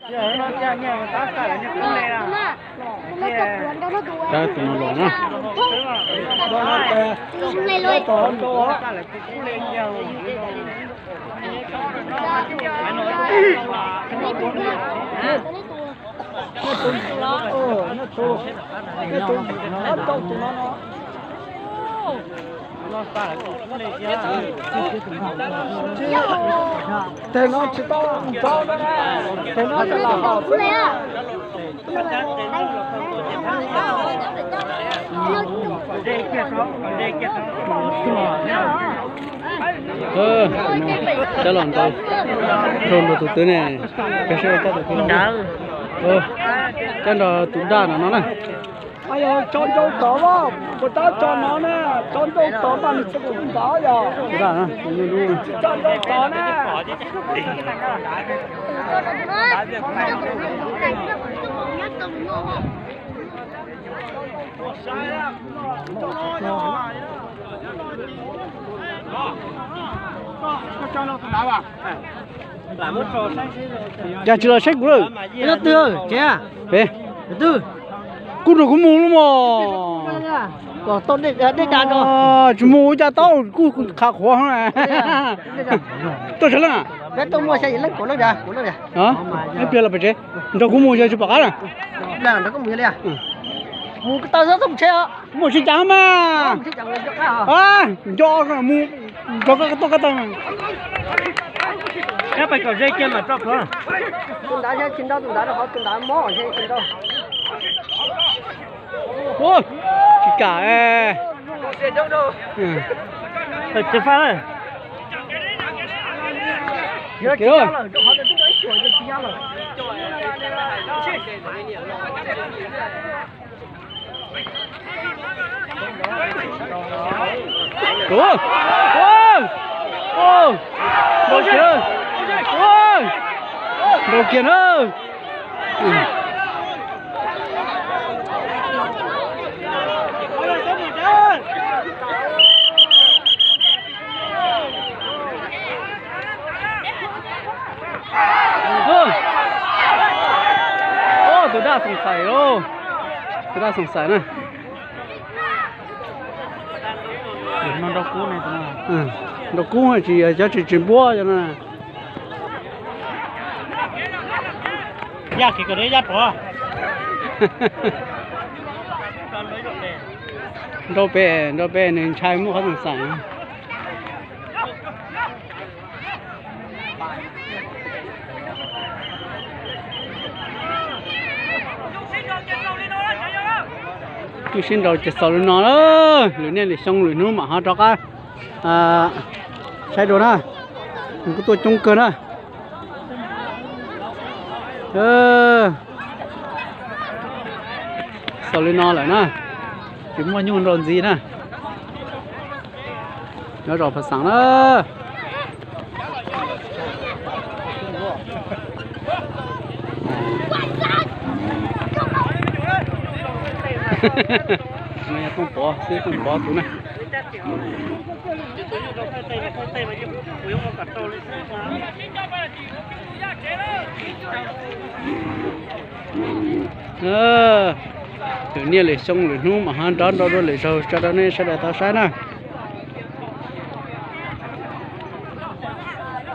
Tus no los na. Tes no tsis tau ntsoov, tes no tsis lam haum xwb. Cov los nraud, nraud nrog tus twg ne? Peb saib cov tus twg. Cov nrog tus daj no no na. Yog tso nraud tod, puas tab tso no na? Tso nraud tod mas nws tsis pom ntawd yog. Tsis tso nraud tod na. Cas tsis los saib kuv lawm? Peb, kuv nrog kuv mus lub mos. Tsis mus ua cas tau, kuj qhav qhuav na. Tuaj sawv leej. Ib pliag los pem tsev, nrog kuv mus yog tsis pom qab na. Mus tsis cas mas. Nco mus nrog koj tuaj koj tau. Tsis kam. Nrau kiag na. Tus daj xoom xaim lauj, tus daj xoom xaim na. Nrau kub tsis yog cov tsis tsis npuab cov no. Nrau pem, nrau pem nws ntshai muaj qhov xoom xaim. Twb sib nraus ces xaus li no na, lwm niaj lwm xyoo lwm hnub mam ho rov qab saib dua na, nws kuj tuaj coob kawg na. Xaus li no lawm na, tsis muaj nyuj nrau ntxiv na. Nyob zos Pha Xaam na. Tooj Pov xwb, Tooj Pov tus na. Lwm niaj lwm xyoo lwm hnub mam ho nrov nrau dua lwm zaug tso rau nej sawv daws tau saib na.